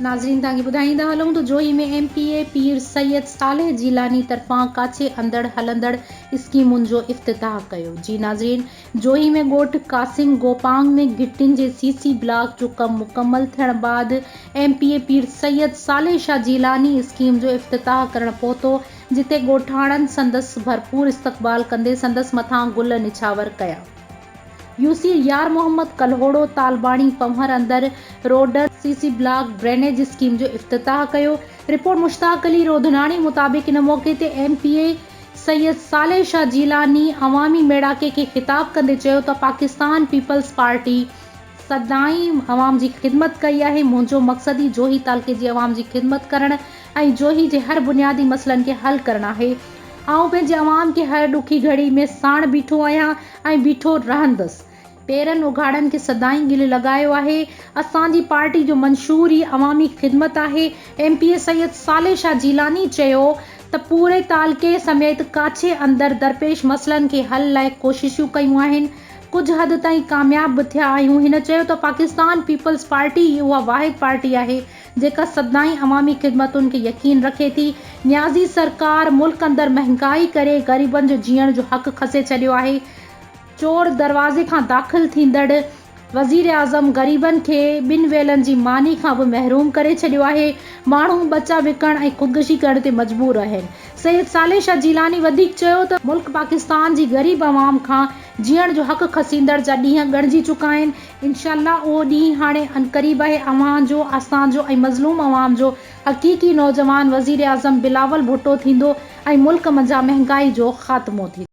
ناظرين توهان کي ٻڌائيندا هلون ته Johi ۾ M P A Pir Syed Saleh Jilani طرفان ڪاڇي اندڙ هلندڙ اسڪيمن جو افتتاح ڪيو جي ناظرين جوهي ۾ ڳوٺ قاسم گوپانگ ۾ گهٽين جي سي سي بلاڪ جو ڪم مڪمل ٿيڻ بعد M P A Pir Syed Saleh Shah Jilani scheme جو افتتاح ڪرڻ پهتو جتي ڳوٺاڻن سندس ڀرپور استقبال ڪندي سندس مٿان گل نڇاور ڪيا. يوسي يار محمد ڪلهوڙو طالباڻي پنهور اندر روڊن، سي سي بلاڪ ڊرينيج اسڪيم جو افتتاح ڪيو. رپورٽ مشتاق علي روڌناڻي مطابق ان موقعي تي M P A Syed Saleh Shah Jilani عوامي ميڙاڪي کي خطاب ڪندي چيو ته پاڪستان پيپلز پارٽي سدائين عوام جي خدمت ڪئي آهي، منهنجو مقصد ئي جوهي تعلقي جي عوام جي خدمت ڪرڻ ۽ جوهي جي هر بنيادي مسئلن کي حل ڪرڻ آهي. آئون پنهنجي عوام کي هر ڏکي گهڙي ۾ ساڻ بيٺو آهيان ۽ بيٺو رهندس. پيرن اگهاڙن کي سدائين ڳل لڳايو آهي. اسان جي پارٽي جو منشور ئي عوامي خدمت آهي. M P A Syed Saleh Shah Jilani چيو ته پوري تعلقي سميت ڪاڇي اندر درپيش مسئلن کي حل لاء ڪوششون ڪيون آهن، ڪجهه حد تائين ڪامياب به ٿيا آهيون. هن چيو ته پاڪستان پيپلز پارٽي ئي اها واحد پارٽي آهي جيڪا سدائين عوامي خدمتن کي يقين رکي ٿي. نيازي سرڪار ملڪ اندر مهنگائي ڪري غريبن جو جيئڻ جو حق کسي ڇڏيو آهي. چور دروازي کان داخل ٿيندڙ وزيراعظم غريبن کي ٻن ويلن جي ماني کان به محروم ڪري ڇڏيو آهي، ماڻهو ٻچا وڪڻڻ ۽ خودڪشي ڪرڻ تي مجبور آهن. سيد صالح شاهه جيلاني وڌيڪ چيو ته ملڪ پاڪستان جي غريب عوام کان جيئڻ جو حق کسيندڙ جا ڏينهن ڳڻجي چڪا آهن، انشاء الله اهو ڏينهن هاڻي عنقريب آهي، اوهان جو، اسان جو ۽ مظلوم عوام جو حقيقي نوجوان وزيراعظم بلاول ڀٽو ٿيندو ۽ ملڪ منجهان مهنگائي جو خاتمو ٿيندو.